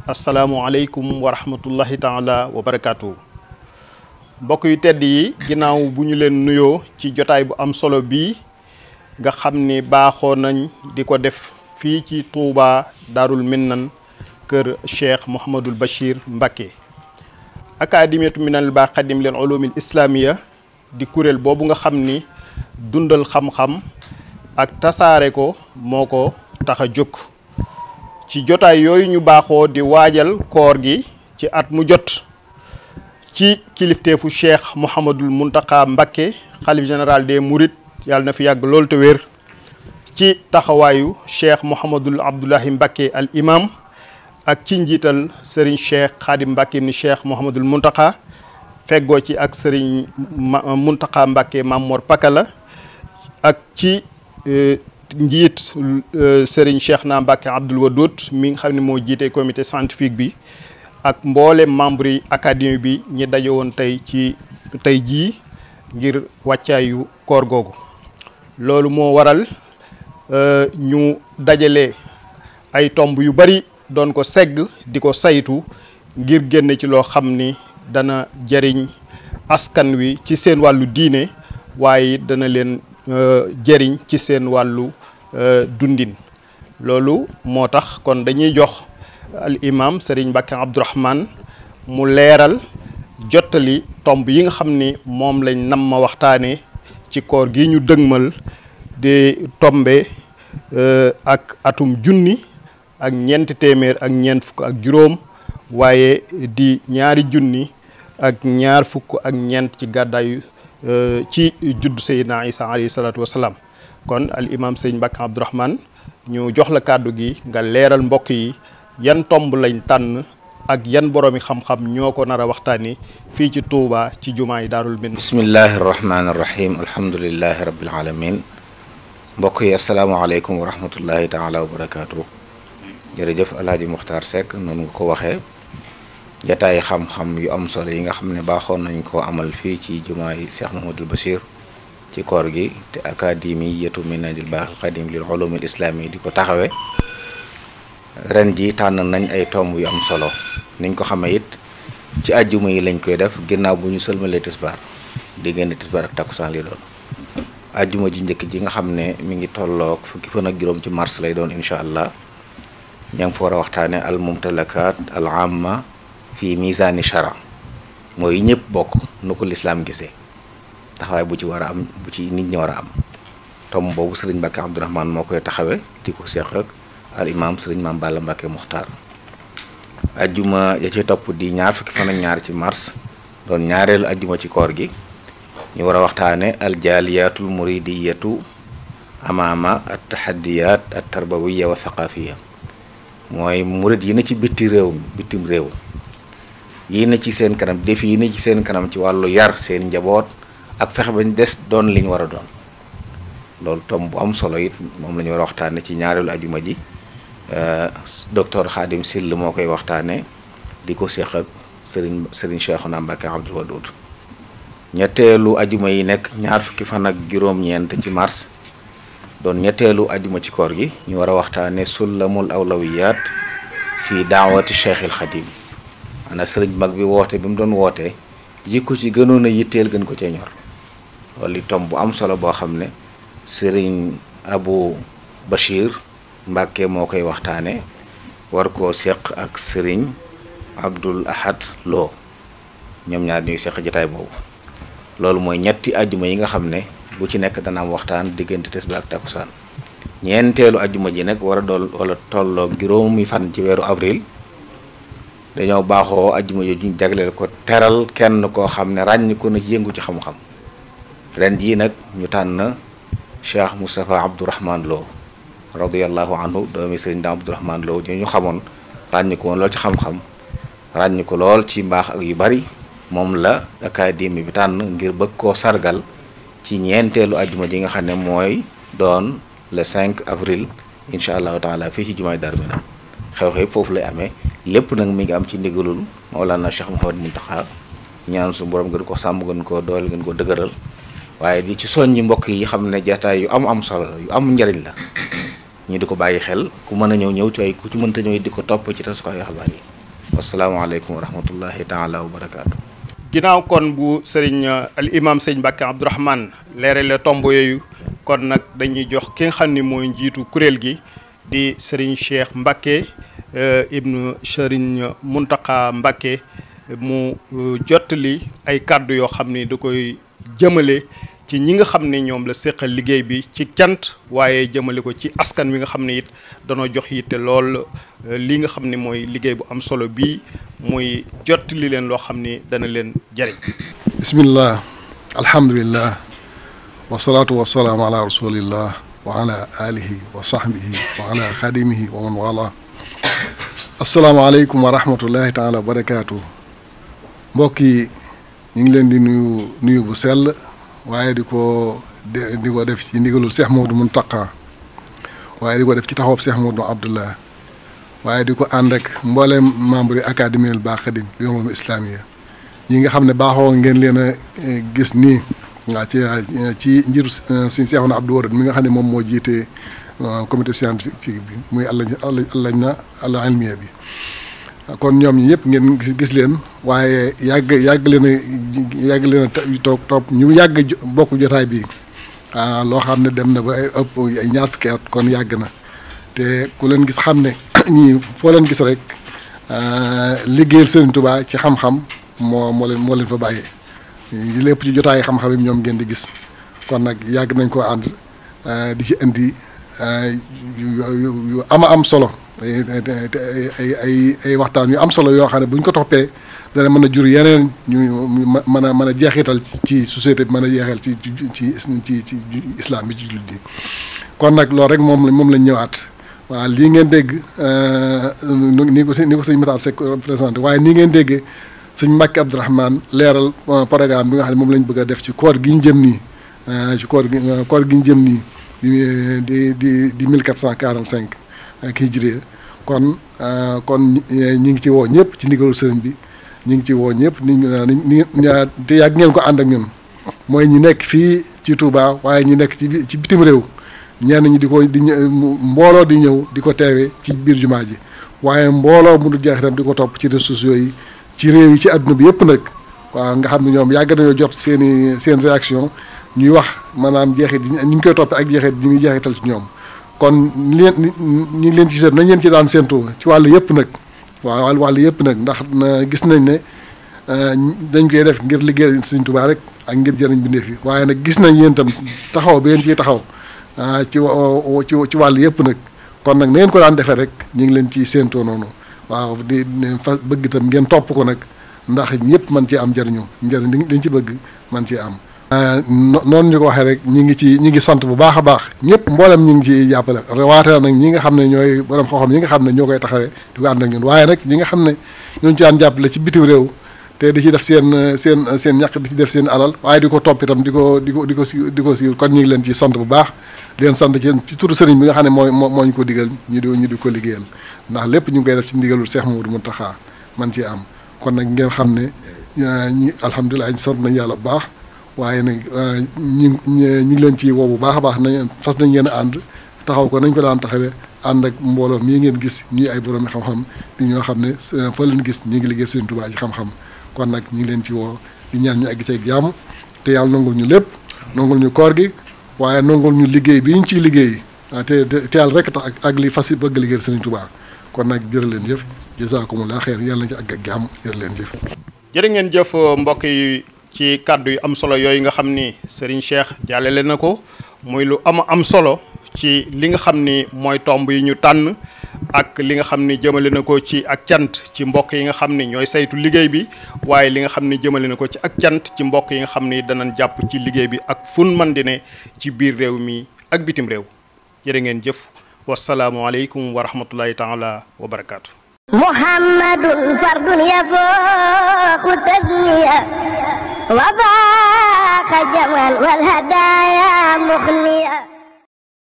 asalaamualeykum wa rahmatullahi taala wa barakaatu. mbokk yu tedd yi ginnaaw bu ñu leen nuyoo ci jotaay bu am solo bii nga xam ni baaxoo nañ di ko def fii ci Touba Daarul Minnan kër Cheikh Mouhamadul Bachir Mbacké. académiyatu minal baqadim lil ulumil islamiya di kuréel boobu nga xam ni dundal xam-xam ak tasaare ko moo ko tax a jóg. ci jotaay yooyu ñu baaxoo di waajal koor gi ci at mu jot ci kilifteefu Cheikh Mouhamadul Mountakha Mbacké xalif général des Mourides yàlla na fi yàgg loolu te wér ci taxawaayu Cheikh Mouhamadul Abdoulahi Mbacké al imam ak ci njiital Serigne Cheikh Khadim Mbacké ni Cheikh Mouhamadul Mountakha feggoo ci ak Serigne Mountakha Mbacké Mamor Pakala ak ci njiit Serigne Cheikh na Mbacké Abdoul Wadoud mi nga xam ne moo jiite comité scientifique bi ak mboolem membre yi académie bi ñi daje woon tey jii ngir wàccaayu koor googu. loolu moo waral ñu dajale ay tomb yu bari doon ko segg di ko saytu ngir génne ci loo xam ni dana jëriñ askan wi ci seen wàllu diine waaye dana leen jëriñ ci seen wàllu dundin. loolu moo tax kon dañuy jox al imam Serigne Mbacké Abdourahmane mu leeral jottali tomb yi nga xam ni moom lañ nam ma waxtaane ci koor gi ñu dëgmal di tombe ak atum junni ak ñeenti téeméer ak ñeent fukk ak juróom waaye di ñaari junni ak ñaar fukk ak ñeent ci gàddaayu ci judd Seydina Isa alayhi salaatu wasalaam. kon al imam Serigne Mbacké Abdourahmane ñu jox la kàddu gi nga leeral mbokk yi yan tomb lañ tànn ak yan boroomi xam-xam ñoo ko nar a waxtaani fii ci Touba ci jumaa yi Daarul Minnan. bismillahi rahmaani rahim alhamdulillahi rabbil alamin mbokk yi asalaamaaleykum wa rahmatullahi taala wa barakaatu. jërëjëf Alaaji Muxtaar Seck noonu nga ko waxee jataay xam-xam yu am solo yi nga xam ne baaxoon nañ koo amal fii ci jumaa yi Cheikh Mouhamadul Bachir ci koor gi te académiyatu minanil baaxil xadim lil ulumil islami di ko taxawee ren ji tànn nañ ay tomb yu am solo niñ ko xamee it ci àjjuma yi lañ koy def ginnaaw bu ñu sëlmalee tisbaar diggante tisbaar ak takkusaan li doon àjjuma ji njëkk ji nga xam ne mi ngi tolloog fukki fan ak juróom ci mars lay doon incha allah ña ngi fa war a waxtaane al mumtalakat al amma fii misaani shara mooy ñëpp bokk nu ko lislaam gisee taxawaay bu ci war a am bu ci nit ñi war a am tomb boobu Serigne Mbacké Abdourahmane moo koy taxawee di ko seq ak al imam Serigne Mame Balla Mbacké Muxtaar ajjuma ya ci topp di ñaar fukki fan ak ñaar ci mars doon ñaareelu ajjuma ci koor gi ñu war a waxtaane al jaaliyatul muridiyatu amaama at tahaddiyat at tarbawiya wa thaqafiya mooy murid yi na ci bitim réew yi na ci seen kanam défi yi na ci seen kanam ci wàllu yar seen njaboot ak fexe bañ des doon liñ war a doon loolu tom bu am solo it moom la ñu war a waxtaane ci ñaareelu ajuma ji docteur Khadim Sill moo koy waxtaane di ko seq ak Serigne Cheikhouna Mbacké Abdoul Wadoud ñetteelu ajuma yi nekk ñaar fukki fan ak juróom-ñeent ci mars doon ñetteelu ajuma ci koor gi ñu war a waxtaane sullamul awlawiyat fii daawati Cheikhil Khadim ana sëriñ mag bi woote bi mu doon wootee jikko ci gënoon a yitteel gën ko cee ñor loolu tom bu am solo boo xam ne sëriñ Abou Bachir Mbacké moo koy waxtaane war koo seq ak sëriñ Abdoul Ahad Lo ñoom ñaar ñuy seq jotaay boobu loolu mooy ñetti ajjuma yi nga xam ne bu ci nekk dana am waxtaan diggante tisbaar ak takkusaan ñeenteelu ajjuma ji nag war a dool wala tolloog juróomi fan ci weeru avril dañoo baaxoo ajjuma ji ñu jagleel ko teral kenn koo xam ne ràññ ko na yëngu ci xam-xam ren jii nag ñu tànn Cheikh Moustapha Abdourahmane Lo radiyallahu anhu doomi sëriñ Daam Abdourahmane Lo ñu xamoon ràññ ko woon lool ci xam-xam ràññ ko lool ci mbaax ak yu bari moom la académie bi tànn ngir bëgg koo sargal ci ñeenteelu ajjuma ji nga xam ne mooy doon le 5 avril incha allahu taala fii ci jumaay Daaru Minam xew-xew foofu lay amee lépp nag mi ngi am ci ndigalul Mawlana Cheikh Mouhamadou Mountakha ñaan su borom gën ko sàmm gën koo doole gën ko dëgëral waaye di ci soññi mbokk yi xam ne jataay yu am solo yu am njariñ la ñu di ko bàyyi xel ku mën a ñëw ci ay ku ci mënta ñëw di ko topp ci Tassacoudou xabaar yi wasalaamaaleykum wa rahmatullahi taala wa barakaatu. ginnaaw kon bu sëriñ al imam sëñ Mbacke Abdourahmane leerale tomb yooyu kon nag dañuy jox ki nga xam ni mooy njiitu kuréel gi di sëriñ Cheikh Mbacke ibnu sëriñ Mountakha Mbacke mu jottali ay kàddu yoo xam ni da koy jëmale ci ñi nga xam ne ñoom la séqal liggéey bi ci cant waaye jëmale ko ci askan wi nga xam ne it danoo jox yitte lool li nga xam ne mooy liggéey bu am solo bii muy jottali leen loo xam ni dana leen jëriñ. bismillah alhamdulillah wasalaatu wasalaamu ala rasulillah wa ala alihi wa sahbihi wa ala xadimihi wa man wala asalaamaaleykum wa rahmatullahi taala wa barakaatu. mbokk yi ñu ngi leen di nuyu bu sell waaye di ko def ci ndigalul Cheikh Mouhamadou Mountakha waaye di ko def ci taxawub Cheikh Mouhamadou Abdallah waaye di ko ànd ak mbooleem membre yi académie al Baaxadim li umam islamiya ñi nga xam ne baaxoo ngeen leen a gis nii waa ci njiitu suñu Cheikhouna Abdou Wadoud mi nga xam ne moom moo jiite comité scientifique bi muy allajna al ilmiya bi kon ñoom ñi ñëpp ngeen gis leen waaye yàgg leen a topp ñu yàgg bokk jotaay bi loo xam ne dem na ba ay ëpp ay ñaar fukki at kon yàgg na te ku leen gis xam ne ñii foo leen gis rek liggéeyal Sëriñ Tuubaa ci xam-xam moo leen fa bàyyee lépp ci jotaay xam-xam yi ñoom ngeen di gis kon nag yàgg nañ koo ànd di ci indi yu am solo ay waxtaan yu am solo yoo xam ne bu ñu ko toppee dana mën a jur yeneen ñu mën a jeexital ci société bi mën a jeexal ci islam bi ci jullit yi kon nag loolu rek moom lañ ñëwaat waaw lii ngeen dégg ni ko sëñ Matar Seck présenté waaye nii ngeen déggee sëñ Mbacke Abdourahmane leeral programme bi nga xam ne moom lañ bëgg a def ci koor gi ñu jëm nii ci koor gi ñu jëm nii di 1445 kii jiree kon ñi ngi ci woo ñëpp ci ndigalu sëriñ bi ñi ngi ci woo ñëpp te yàgg ngeen ko ànd ak ñun mooy ñi nekk fii ci Touba waaye ñi nekk ci bitim réew ñenn ñi mbooloo di ñëw di ko teewee ci biir jumaa ji waaye mbooloo mu du jeex itam di ko topp ci réseaux sociaux yi ci réew yi ci adduna bi yëpp nag waaw nga xam ne ñoom yàgg nañoo jot seen réaction ñuy wax maanaam jeexit ñu ngi koy toppee ak jeexit ñi ngi jeexital ci ñoom kon ñi ngi leen ci seet nañ leen ci daan séentu ci wàllu yëpp nag waaw wàllu yëpp nag ndax gis nañ ne dañ koy def ngir liggéey Sëriñ Tuubaa rek ak ngir jëriñ bindeef yi waaye nag gis nañ yéen itam taxaw bi ngeen ciy taxaw ci wàllu yëpp nag kon nag na ngeen ko daan defee rek ñu ngi leen ciy séentoo noonu waaw di fa bëgg itam ngeen topp ko nag ndax ñëpp mën cee am njëriñ liñ ci bëgg mën cee am. noonu ñu ko waxee rek ñi ngi sant bu baax a baax ñëpp mboolem ñi ngi ciy jàppale rawatina nag ñi nga xam ne ñooy borom xam-xam ñi nga xam ne ñoo koy taxawee di ko ànd ak ñun waaye nag ñi nga xam ne ñooñu ci daan jàppale ci bitim réew te di ci def seen ñàkk di ci def seen alal waaye di ko topp itam di ko siiw kon ñu ngi leen ci sant bu baax di leen sant ci turu sëriñ bi nga xam ne moo ñu ko digal ñu di ko liggéeyal ndax lépp ñu ngi koy def ci ndigalul Cheikh Mouhamadou Mountakha man ci am kon nag ngeen xam ne alhamdulilah ñu sant nañ yàlla bu baax waaye nag ñi ngi leen ci woo bu baax a baax nañ fas nañ ngeen ànd taxaw ko nañ ko daan taxawee ànd ak mbooloo mii ngeen gis ñuy ay boroomi xam-xam di ñoo xam ne fa leen gis ñi ngi liggéey Sëriñ Tuubaa ci xam-xam kon nag ñu ngi leen ci woo di ñaan ñu egg ci jàmm te yàlla nangul ñu lépp nangul ñu koor gi waaye nangul ñu liggéey bi ñu ciy liggéey te yàlla rek tax ak li fas yi bëgg liggéey Sëriñ Tuubaa kon nag jërë leen jëf jazaakumullaahu xayr yàlla na ci àgg ak jàmm jërë leen jëf. jërë ngeen jëf mbokk yi ci kàddu yu am solo yooyu nga xam ni Serigne Cheikh jàllale na ko muy lu am solo ci li nga xam ni mooy tomb yi ñu tànn ak li nga xam ni jëmale na ko ci ak cant ci mbokk yi nga xam ni ñooy saytu liggéey bi waaye li nga xam ni jëmale na ko ci ak cant ci mbokk yi nga xam ni danañ jàpp ci liggéey bi ak fun man di ne ci biir réew mi ak bitim réew jërë ngeen jëf wasalaamualeykum wa rahmatullahi taala wa barakaatu. محمد فرد يفوق تسمية وفاق جمال والهدايا مخنية